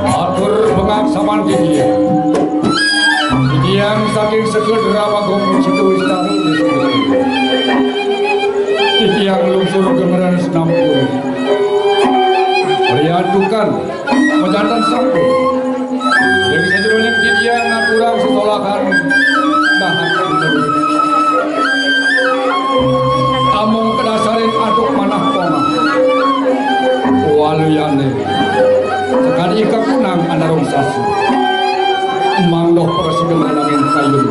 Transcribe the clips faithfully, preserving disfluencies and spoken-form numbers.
Atur pangaksaman titiang. Titiang saking Seged Ramagung Situ Wistari. Titiang lungsur gemeran senampun. Riantukan majanten sampun. Ring sajeroning titiang ngaturang sesolahan dahat. Amung kadasarin antuk manah pongah. Waluyane sakadi ika kunang anarung sasi. Mangdoh prasida mananging kayun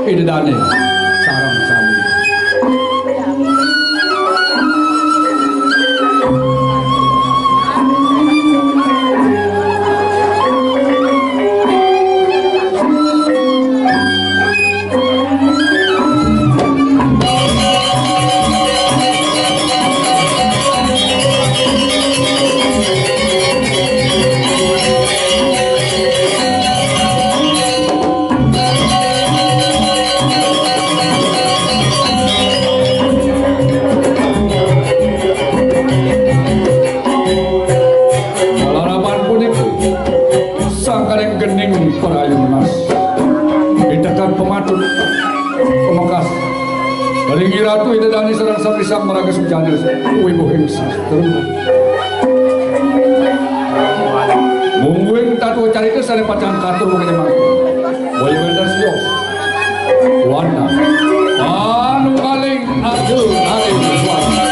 Ida Dane sareng sami. Kalarapan punika, sangkaning gening parayunas, ditekan pamatut pamekas ring Iratu Ida Dane sareng sapisan maraga sujana wibuhing sastra. Mungguing tatua carita sane pacang katur mangkin mangkin. Boya wénten sios. Wana. Anu paling aduh, aduh, wana.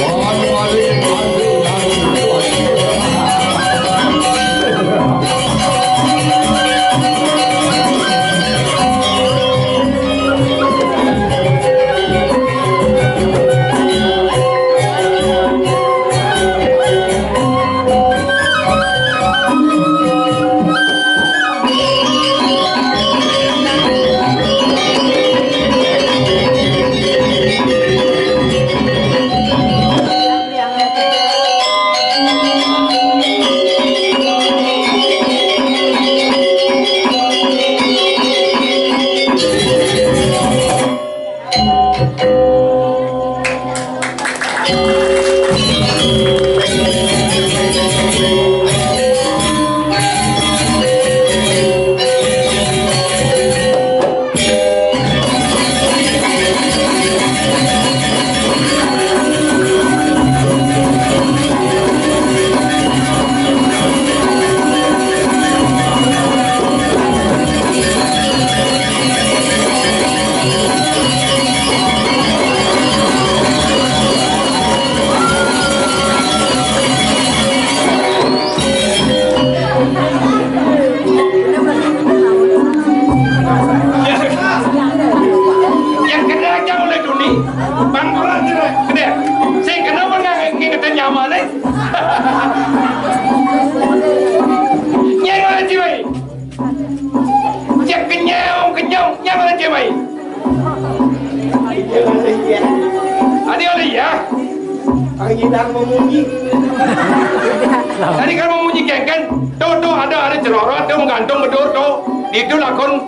Anu paling aduh, aduh, wana. Yang kena aja oleh Doni, bangkuran sudah gede. Saya kena menganggap ngingetin nyamane. Nyero aja, wai. Cek kenyong, kenyong, nyamane, wai. Adi oleh ya. Angin memunyi. Tadi kan memunyi kengken. Tuh, tuh, ada, ada cerorot, tuh, menggantung bedur, tuh. Itu lakon,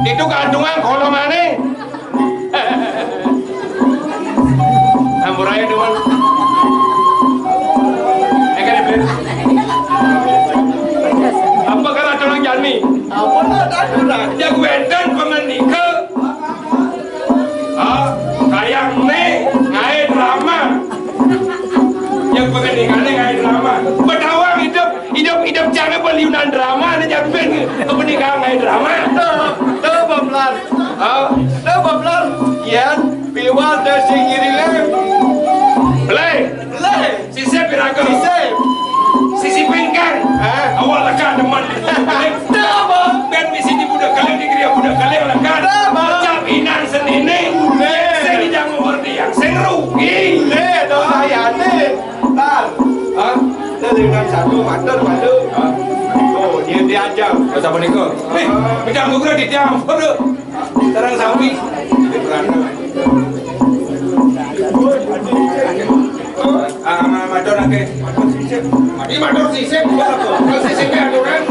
itu gantungan kolom aneh. Ampura ya, Duman. Eh, kan, Ibu? Apa kan ada orang jalmi? Apa nak ada orang? Ya, gue dan pengenika. Ah, kaya Yang né ngaé drama. Yang pengeningane ngaé drama. Bedawang idup, idup, idup jangan beliunan drama né jamin. Kepentingan ngaé drama. Tuh, tuh, Baplar. Ah, tuh, Baplar. Yén piwal téh sing ngiringé. Belé. Belé. Sisip piraga? Sisip. Sisip pingkan. Hah? Awak leka demen. Teu, Bang. Bén misi di budak kalian, di geria budak kalian leka. Teu, Bang. Cap inan senini. Nih. Sing jangan ngerti yang sing rugi. Nih, dosa ya, nih. Tar. Hah? Teu dengan satu mater padu. Hah? Oh, dia diajak. Kata menikah. Nih, bidang gugura di tiang. Waduh. Sareng sami. Ah, ma-, matur akeh. Matur sisip. Adi matur sisip. Kalau sisip aturan.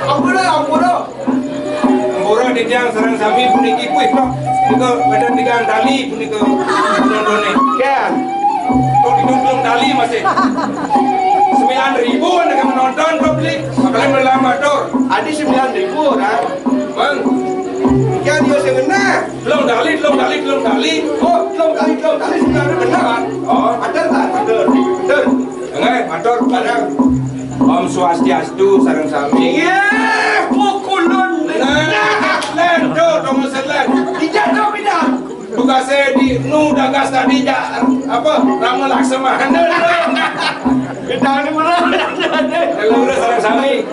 Ampura, ampura. Ampura titiang sareng sami puniki kuwi kok. Nika badan tigang tali punika penontonnya. Kian. Kok didukung tali masih. Sembilan ribu ada yang menonton kok beli. Makanya matur. Adi sembilan ribu orang. Bang. Kian dia sing genah. Telung tali, telung tali, telung tali. Oh, telung tali, telung tali, sebenarnya bener, Pak. Oh. Bener, Pak. Bener. Bener. Dengar, matur bareng. Om Swastiastu, sareng sami. Iya, pukulun. Nah, lendo, dong, selan. Iya, dong, bidang. Tugasnya di, nu, dagas tadi, ja, apa, Rama Laksamana. Bidang ini bener. Lurus, sareng sami.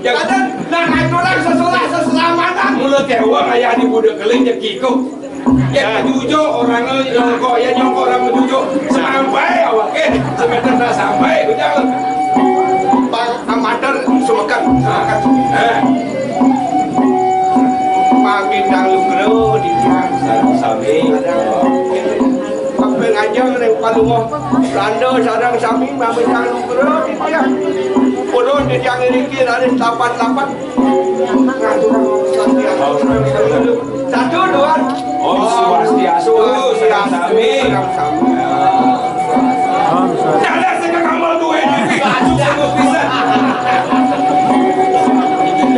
Ya. Ada, nah, aturan sesuai, seselamatan. Mulut ya, uang ayah di budak keling, ya, kiko. Ya, jujuk orang nyongkok, ya, nyongkok orang jujuk. Sampai awake semeter dah sampai, ujar. Pang amater sumekan. Nah. Eh. Pang bintang lugro di tiang. Sami. Apa ngajeng ning palungoh Belanda sareng sami pang bintang lugro di tiang. Purun di tiang ngriki raris lapat-lapat. Satu, dua. Om Swastiastu, sareng sami. Dadah sing kanggo duwe iki. Aduh, sungguh pisan.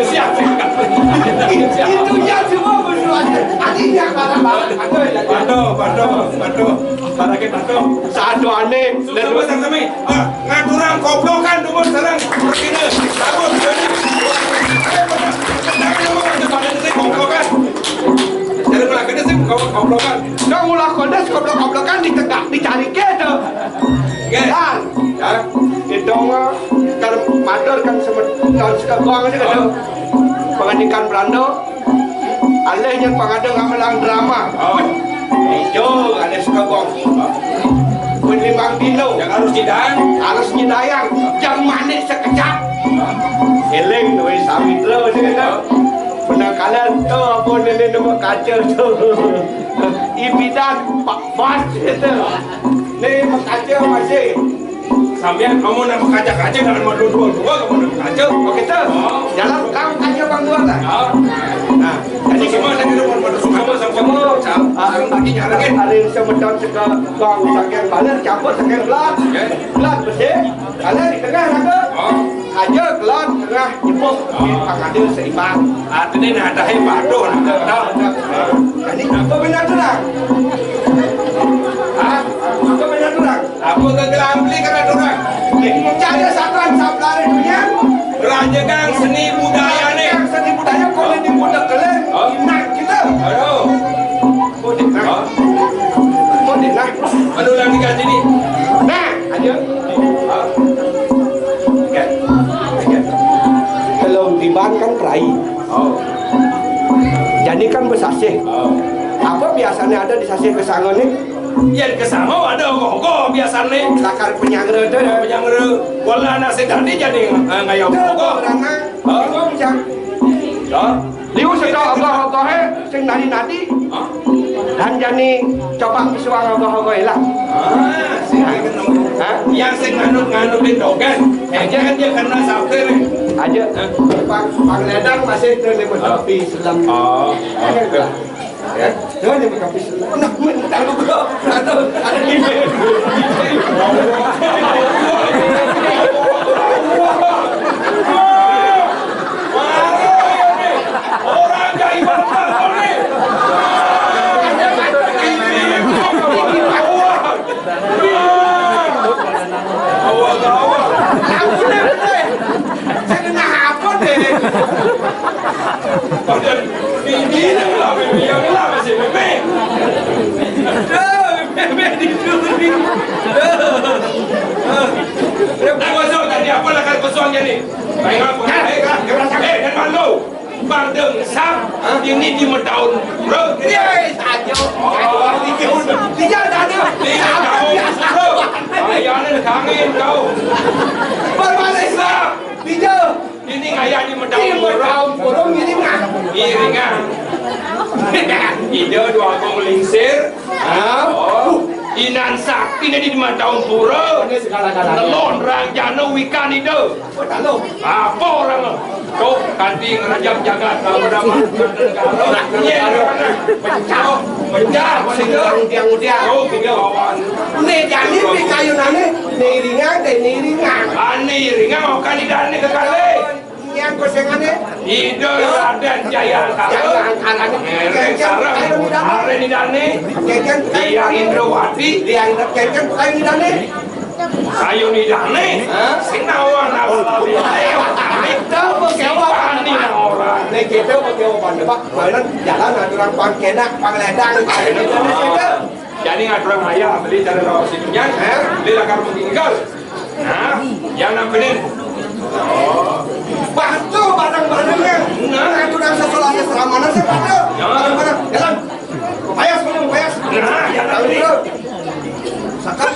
Siap, siap. Itu ya semua berdoa. Artinya, Pak, Pak, Pak, Pak, Pak. Patuh, patuh, patuh. Para kita tuh. Satu aneh. Sudah, Pak, sareng sami. Ah, ngaturang koplokan dumun sareng. Begini. Bagus. Pada sing koplokan. Jadi melakukannya sih koplokan. Dong ulah kodes koplok-koplokan ditegak, dicari ke tuh. Nggih. Kan? Ya. Itu mah kan matur kan semen-, tahun sekagong aja kan. Pengantikan Belanda. Alih nyén pangada ngamelang drama. Oh. Ijo, alih sekagong. Pun limang dino. Yang harus nyidang. Harus nyidayang. Jang manik sekejap. Eling duwe sawitra sing kena. Menang kalah to apa nene nama kaca to. Ibidan Pak Bos itu. Nih makaca masih. Sampeyan kamu nak kaca-kaca dengan madu dua-dua, kamu nak kaca. Oke, tuh. Oh. Jalan kamu kaca bang dua lah. Oh. Nah, jadi semua saya kira mau madu semua sama semua. Ah, lagi nyarengin. Ada yang semedang seka bang saking baler campur saking belah. Ya. Belah bersih. Kalah di tengah naga. Oh. Aja keluar tengah nyebok. Oh. Pangada seimbang. Artinya nah dah hebat tuh. Nah, nah. Jadi apa benar tu lah? Hah? Apa benar tu lah? Apa ke gelam beli kena tu lah? Eh, cari satuan sablare dunia. Raja gang seni budaya ni. Gang seni budaya kalau di budak kelen. Oh. Nak kita. Aduh. Kok dengar? Hah? Kok dengar? Anu lagi kat sini. Nah, aja. Hah? Kan. Kan. Kalau di ban kan perai. Oh. Jadi kan bersasih. Oh. Apa biasanya ada di sasih kesangon ni? Ya, kesangon ada ogoh-ogoh biasanya. Lakar penyangra tu. Penyangra. Wala anak sedang ni jadi, eh, ngayau ogoh-ogoh. Hah? Apa macam? Hah? Liu sedok ogoh-ogoh, eh, sing nadi-nadi. Hah? Dan jani coba pisuang ogoh-ogoh lah. Ah, sing. Hah? Yang sing nganut-nganutin dogan. Eh, jangan dia kena sapir. Aja. Hah? Pak, Pak Ledang masih tu lima tapi selam. Oh, oke. Ya, jangan dia berkapis. Nak main tak lupa. Ada, ada ni. Orang gaiban ni. Dia kosong tadi, apa lah kan kosong jadi? Baik, apa? Eh, kan, dia rasa, eh, dan malu. Bang Deng Sam, ini di Medaun Pura. Iya, saja. Oh, di Medaun Pura. Ayahnya kangen kau. Baru balik. Sam. Ini ngayah di Medaun Pura. Di Medaun Pura, ngiringan. Ngiringan. Ida dua aku melingsir. Ah? Oh, Inan Sakti ni di Medaun Pura. Ini segala-galanya. Nelon rang jana wikan ida. Apa orang tu? Kanti ngerajam jagat, kamu dah makan negara. Iya, negara. Pecah, pecah, pecah. Udiang-udiang. Oh, kita lawan. Ni jadi ni kayu nani, ni ringan, ni ringan. Ah, ni ringan, oh, kali dah ni kekali. Yang kosengan ni. Ida Raden Jaya Angkara. Jaya Angkara ni. Merek sarang. Hari ni dah ni. Yang Indrawati. Yang bukan ni dah ni. Kayu ni dah ni. Ha? Sing nawa nawa. Kita berkewa. Ni orang. Ni kita berkewa pandai, Pak. Mana jalan ada orang pangkenak, pangledang. Jadi ngaturang ayah beli cara rawat situ nya. Ha? Beli lakar meninggal. Nah, yang nampenin. Bantu barang-barangnya. Nah, ngaturang sesuatu seramana saya bantu. Ya. Barang-barang. Jalan. Payas, belum payas. Nah, yang nampenin. Sakat.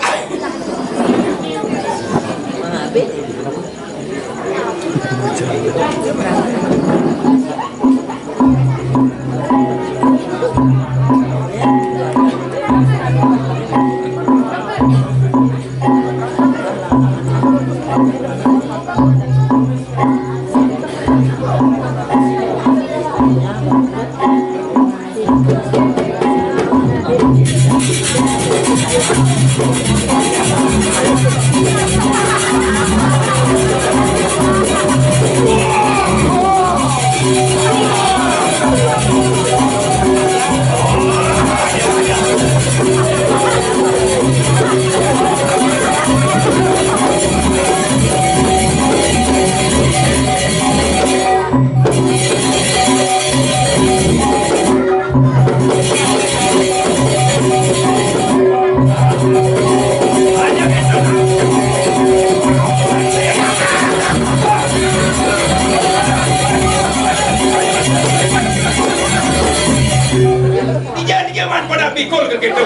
Ija dia man pada pikul ke kita.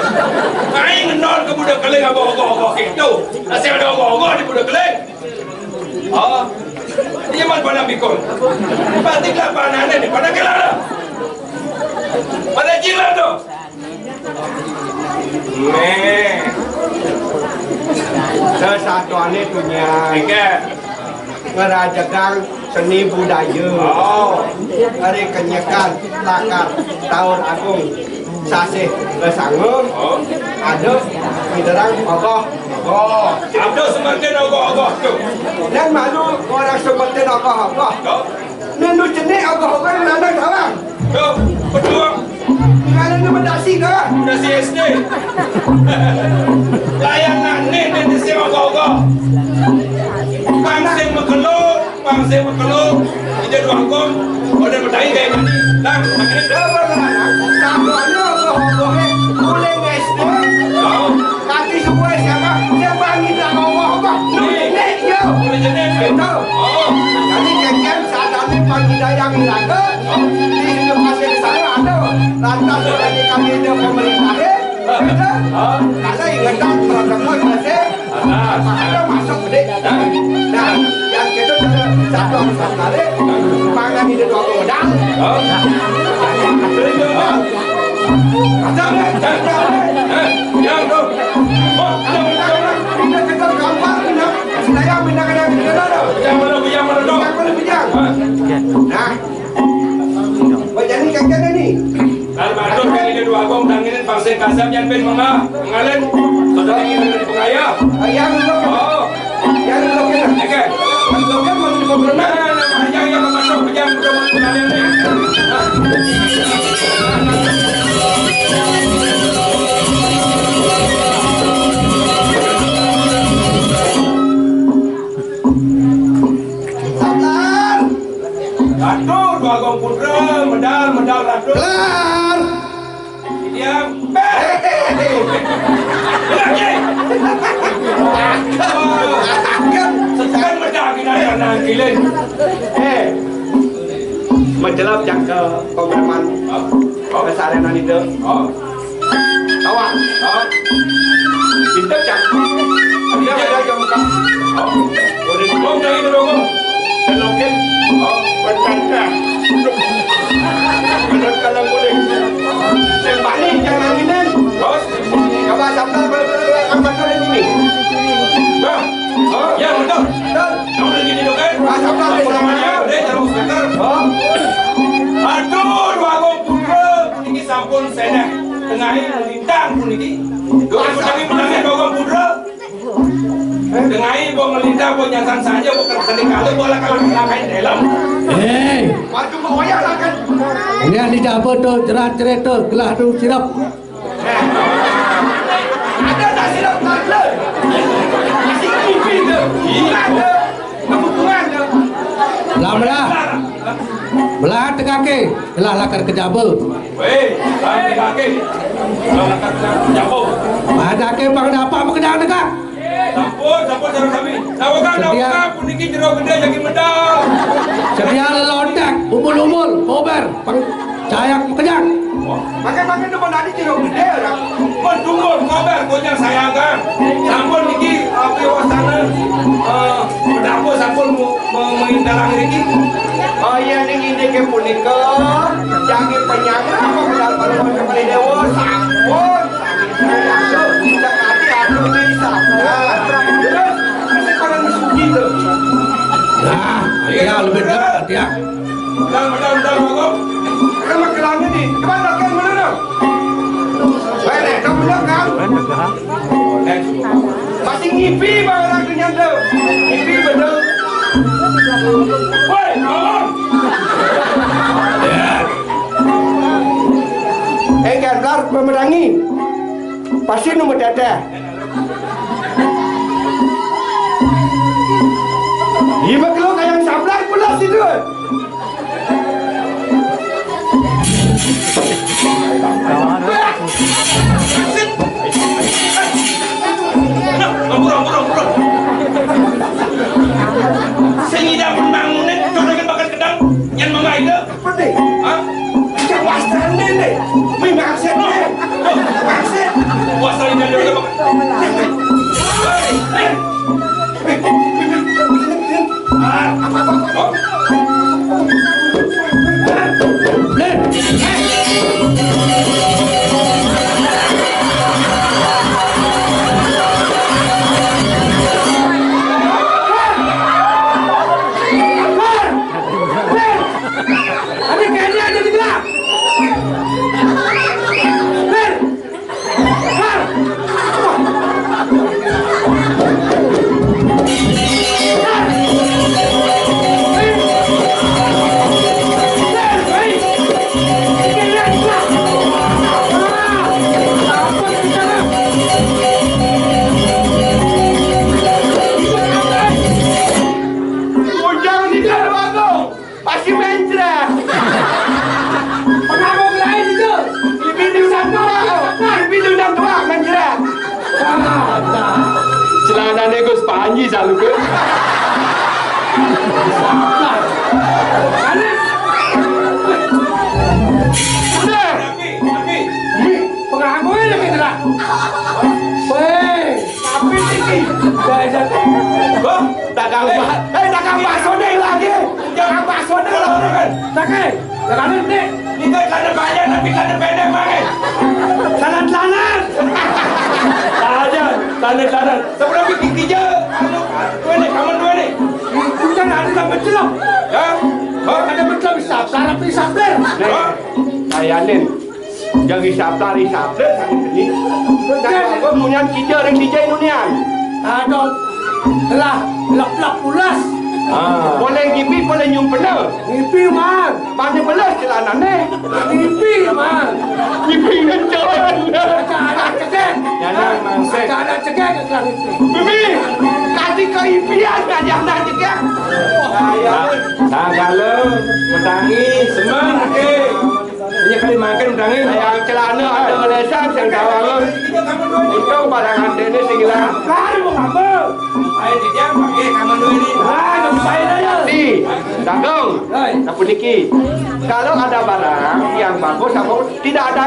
Aing nol ke budak keling apa ogoh-ogoh kita. Asal ada ogoh-ogoh di budak keling. Oh, iya man pada bikul. Batik lah panane ni, pada kela lah. Pada jila tu. Meh. Sesatuane tu nya. Oke. Ngerajegang seni budaya. Oh. Ari kenyekan lakar taun agung. Sasih besanggup. Oh. Ada ngiderang ogoh. Oh, ada sementin ogoh-ogoh tu. Dan malu orang sementin ogoh-ogoh. Tu. Nenu jenik ogoh-ogoh yang nanang tawang. Tu, betul. Dengan nenu medasi tu. Medasi S D. Layanan ni, ni, ni si ogoh-ogoh. Pang sing mekelo, pang sing mekelo. Ida dua kong, pada medai gaya mandi. Nah, makin dah berlalu. Sama ada ogoh-ogoh ni. Mulai S D. Oh. Kati semua siapa? Siapa yang minta Allah apa? Nulis ni dia. Nulis ni. Betul. Oh. Jadi, kengkeng saat nanti pagi dayang ni laga, di sini masih di sana ada. Lantas, kalau di kami ada pemerintah, eh? Betul? Oh. Kalau ingat protokol masih, ada masuk, dek. Nah, yang kita satu harus tarik, pangan ini dua modal. Oh. Ada, ada, ada. Eh, yang tu. Oh, ada, ada, ada. Ini kita gampang, ini. Saya minta kena kena dah. Yang mana, yang mana tu? Yang mana bujang? Ah. Nah. Bujang ni kagak ada ni. Kalau masuk kali dia dua kong, tanginan pangsit kasam yang ben mengah, ngalen. Saudara ini dari pengayah. Ayah, lu. Oh. Yang lu kena. Oke. Lu kan mau di pemberenang. Nah, nah, nah, yang, yang masuk, yang udah masuk kalian ni. Sabar. Ratu, Bagong Putra, medal, medal Ratu. Kelar. Diam. Kan, kan medal kita yang nangkilin. Eh, majelap jangka pengalaman. Oh. Kesarenan itu. Oh. Tawa. Oh. Pinter, Cak. Dia ada jam buka. Oh. Boleh. Oh, dari itu dong. Telokin. Oh, bercanda. Bener kalau boleh. Yang paling jangan ini. Terus? Coba sampai bener-bener angkat dulu ini. Bang. Oh, ya, betul. Betul. Kamu lagi di dokter? Pas apa? Aku namanya, udah, jangan sebentar. Oh. Aduh, dua gong putra, puniki sampun seneh. Tengahi melintang puniki. Dua gong putra. Tengahi gong melintang, gong nyasan saja, gong kerja di kalu, bola kalah kalah kain dalam. Hei. Waduh, mau ya, kan? Ini yang dijabat tuh, jerat-jerit tuh, gelah tuh, sirap. Ada tak silap tanda? Masih mimpi tu. Bukan tu. Kamu Tuhan tu. Lah, belah. Belah tegake. Belah lakar kejaba. Weh, belah tegake. Belah lakar kejaba. Belah tegake, bang, dapat pekerjaan tegak. Sampun, sampun, sareng sami. Nawegang, sedia. Nawegang, puniki jero gedé jagi medal. Sedia lelontek, umbul-umbul, kober, peng-, cayak makejang. Wah. Makan-makan depan tadi jero gedé, orang. Pun tunggul, kober, konyang sayagang. Sampun niki, api wasana, eh, pedapur sampun mu-, mu-, mengindalang niki. Oh iya, ning indike punika, jagi penyangga, apa pedapur, apa dewa, sampun. Terus, sekarang sugi tu. Nah, ya, lebih dekat, ya. Bentar, bentar, bentar, Bang. Kenapa kelana ni? Kemana kan mana? Weh, nek, kamu bilang kan? Masih ngipi, Bang, orang tu nyata. Ngipi betul. Woi, tolong. Eh, gandar memerangi. Pasti nomor dada. Lima kilo kayang sablar pula situ. Ampun, ampun, ampun. Sing ida pun bangunin, coba bakal kedang, yang memaida. Apa ni? Hah? Macam wastan ni, ni. Ni maksud ni. Maksud. Wastan ni ada apa? Ada kayaknya ada juga. Ber. Ber. Ujang tidak, Bang. Pasti mencret. Pengaruh lain itu. Ibi diundang tua. Ibi diundang tua, mencret. Celana ni Gus Panji selalu ke. Udah. Pengaruh lebih jelas. Weh. Tapi tinggi. Dagang ba-, eh, dagang bakso deh lagi. Dagang bakso deh lagi. Sake, dagang ini. Ini celana panjang tapi celana pendek, Bang, eh. Celana-celana. Saja, celana-celana. Sebelum bikin kerja, anu, duit ni, kamu duit ni. Bukan ada tak betul. Ya? Hah? Ada betul, bisa, sarap, bisa, ber. Hah? Kayanin. Jang isaplar, isaplar, sakit ini. Jang apa munyan kija ring kija inunian. Aduh, telah leplak pulas. Ah. Boleh ngipi, boleh nyumpena. Ngipi, man. Mana belas celanane? Ngipi, man. Ngipi ngencor. Ada, ada cegek. Yana mangsit. Ada, ada cegek, ada ngipi. Bibi, tadi keipian ngajak dah cegek. Nah, nah, kalau metangi, semen, okey. Hanya kali makan udangnya. Yang celana ada lesan, yang dawangan. Untung barang antene sing ilang. Kan mau apa? Ayo, dia pakai kamar dulu ini. Ah, ngapain aja? Si, Dadong, Hai. Sapuniki. Kalau ada barang yang bagus, apa tidak ada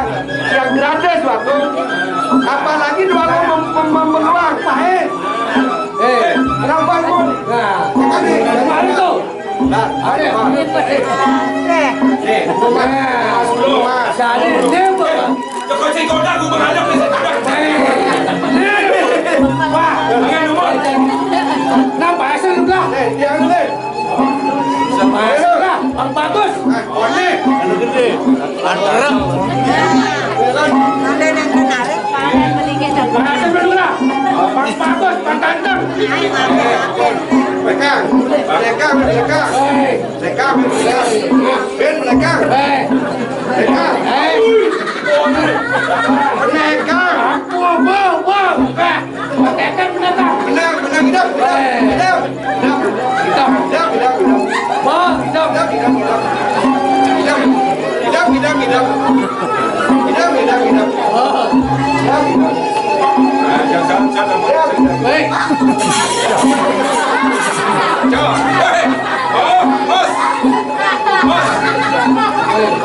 yang gratis, Dadong. Apalagi dua mem mem mem meluang. Pahit. Eh, kenapa pun? Nah, kemana tuh? Nah, ada. Eh, Mas, Mas. Jadi, dia apa? Teko sing kodak ku menghadap ke sana. Wah, jangan nomor. Kenapa asal lu lah? Eh, dia lu. Masuk lah, Bang Bagus. Eh, Oni. Anu gede. Lantaran. Ada yang menarik, Pak, yang mendingin. Masuk dulu lah. Bang Bagus, Bang Ganteng. Belakang. Belakang, belakang. Hei. Belakang, belakang. Ben, belakang. Hei. Belakang. Hei. Belakang. Wow, wow, wow. Belakang, belakang. Belakang, belakang, hidup, hidup, hidup. Hidup. Hidup. Hidup, hidup, hidup. Wow, hidup. Hidup, hidup, hidup. Hidup, hidup, hidup. Hidup, hidup, hidup. Wow. Hidup, hidup. Nah, jangan, jangan, jangan. Hidup, hidup. Baik. Coba. Hei. Oh, bos. Bos.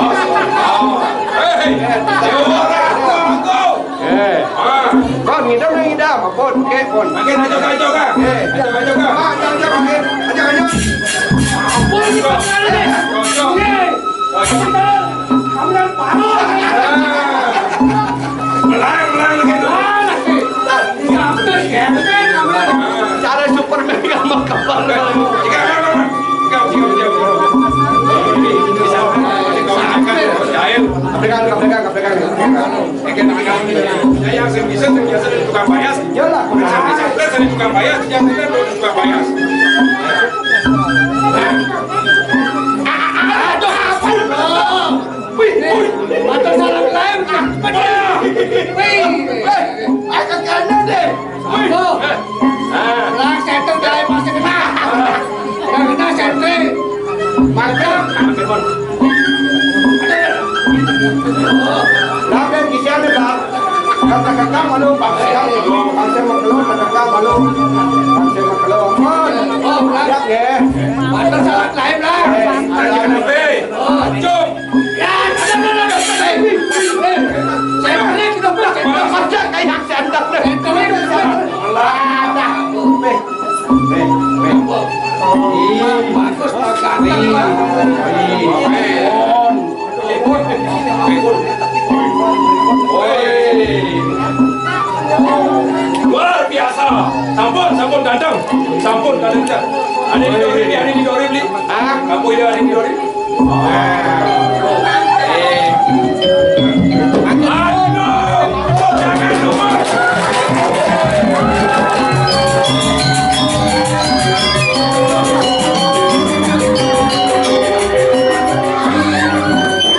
Bos. Oh. Hei. Coba. Eh. Ah. Kon, ngidam yang ngidam, Kon, oke, Kon. Makin aja kacau, Kak. Eh. Aja kacau, Kak. Ah, aja, aja, makin. Aja, aja. Ampun, kita kali. Cocok. Oke. Cocok. Kita, kamu yang parah. Ah. Melang, melang, gitu. Ah, lagi. Ini apa, ya? Cara Superman sama kepala. Tiga, tiga, tiga, tiga. Ini bisa. Jahil. Pegang, pegang, pegang. Saya yang sing bisa, sing biasa dari tukang payas. Iyalah, sing bisa, sing dari tukang payas, yang bisa dari tukang payas. Aduh, apa lu? Wih, wih. Atau salah lain, ah, bener. Wih. Eh, agak kanan deh. Wih. Tuh. Nah. Lah, center dari masih kena. Nggak kena, center. Mantap. Lah, kan kisian, Bang. Kata kakak malu, Bang. Bang, saya mau keluar, kata kakak malu. Bang, saya mau keluar. Oh, oh, Bang. Siap, ya. Mantap, salah lain, Bang. Eh, jangan sampai. Oh. Cung. Ya, sudah, sudah, sudah, sudah. Eh, eh, saya balik, sudah, sudah. Saya kerja kayak center. Center, sudah. Lah, dah. Eh. Nih, nih. Ih, bagus, Pak Ganteng, Pak. Ih, ih. Woi. Luar biasa. Sampun, sampun, ganteng. Sampun, ganteng. Ada di Dori, ada di Dori, beli. Hah? Kamu ya, ada di Dori.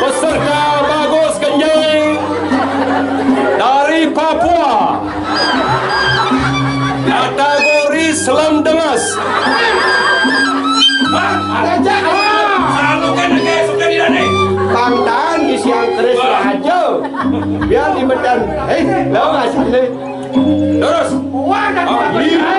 Peserta Bagus Kenjeng dari Papua. Kategori Selam Dengas. Hah? Ada cak. Selalu kan ada suka di dane. Pangtan di siang keris raja. Biar di medan. Hei, lo nggak sini. Terus. Wah, nggak bisa.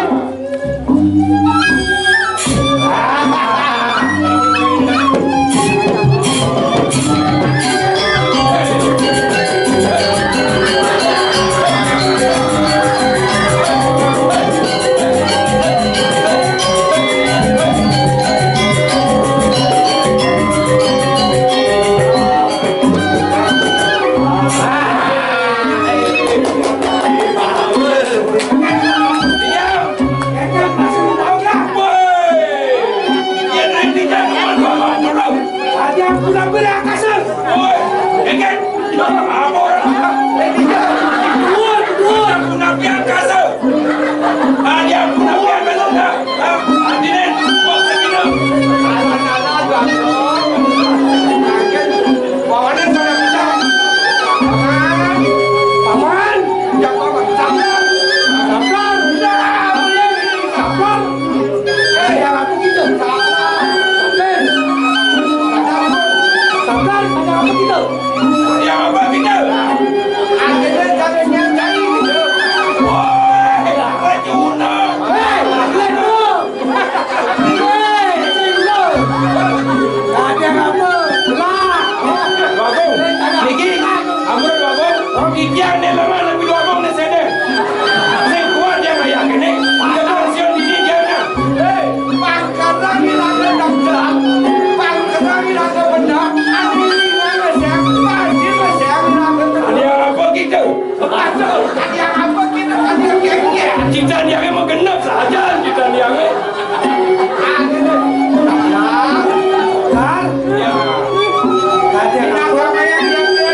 Ane lemah lebih dua gong ne sedeng. Sing kuat dia ngayak kene. Dia pensiun dini dia na. Hei, pangkerang iraga dangdang. Pangkerang iraga bener. Adi iraga meseng, adi meseng iraga bener. Adi apa kita? Aduh, adi apa kita? Adi yang kengnya. Kita ni yang menggenap saja, kita ni yang.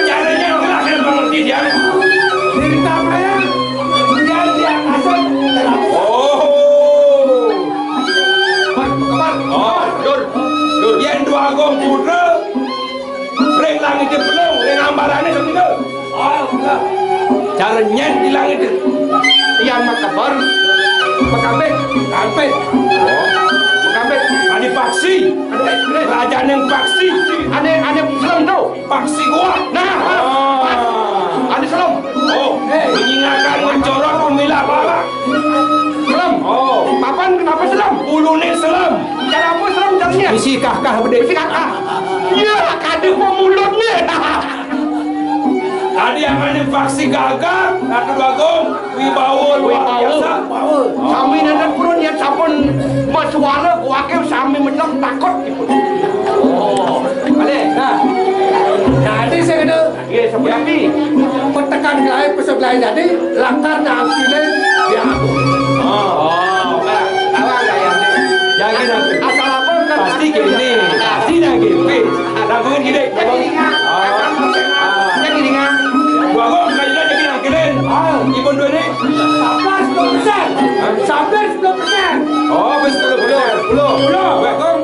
Caranya terakhir mengerti dia. Oh. Oh, dur, dur. Yen dua gong putra, ring langit belum, ring ambarane sepindah. Cara nyen di langit. Yang makabar, makabit, kampit. Makabit. Ane paksi. Ane, ane. Raja neng paksi. Ane, ane selem tu. Paksi gua. Nah, pas. Ane selem. Oh, menyingakan mencorok pemilah pala. Selem. Oh. Papan kenapa selem? Ulune selem. Cara apa selem caranya? Isi kah-kah bedek. Isi kah-kah. Ya, kada pemulutnya. Tadi yang ada faksi gagah, Ratu Bagong, wibawa luar biasa. Sami nenek purun ya sampun bersuara, kuake sami menang takut gitu. Oh, ale. Nah, jadi saya kena. Nggih, sampun. Petekan gaib, pesebelah jadi, lakar nang pilih, ya aku. Oh. Oh, Pak. Awak gayane. Jangan, jangan. Asal apa kan? Pasti gini, pasti dah gini. Lakukan gini. Jadi ingat. Oh. Jadi ingat. Dua gong, kalian jadi nangkilin. Oh. Ipun dua ni. Sabar sepuluh persen. Sabar sepuluh persen. Oh, habis sepuluh persen. Sepuluh. Sepuluh. Dua gong.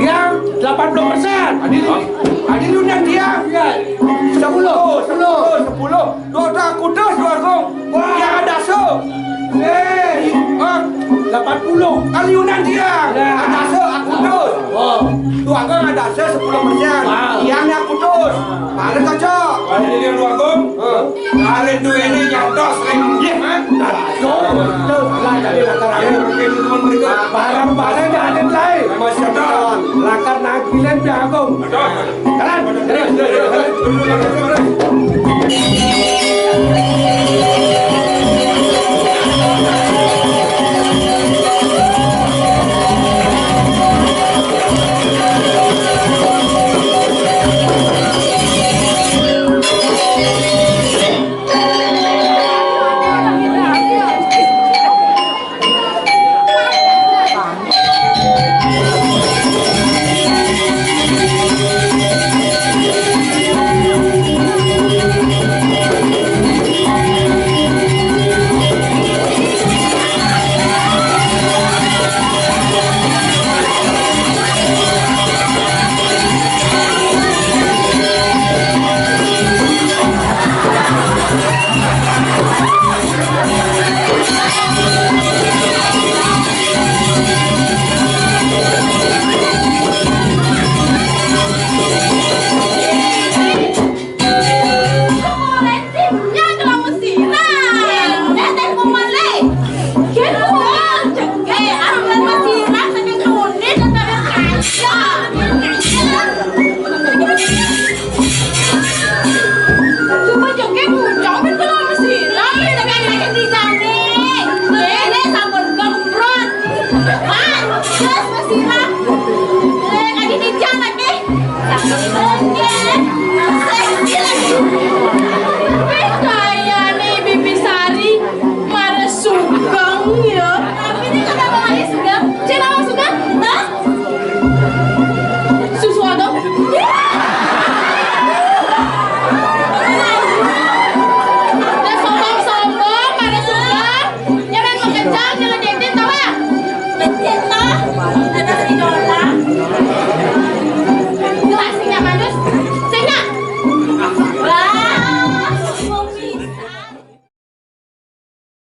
Yang delapan puluh persen. Adil. Adil lu dan dia. Iya. Sepuluh. Sepuluh. Sepuluh. Dua tak kudus, dua gong. Wah. Yang ada so. Eh. Ah. Lapan puluh. Aliunan dia. Ya. Ada so, aku kudus. Oh. Dua gong ada so sepuluh persen. Wow. Yang aku kudus. Mana cocok? Ada dia dua gong. Heeh. Arep duwene nyantos ring nggih, Man. Nah, betul. Betul. Lah, jadi lakar agung. Barang-barang yang ada lain. Mas Jabal. Lakar nangkilen Mbah Agung. Betul. Jalan. Terus, terus, terus, terus.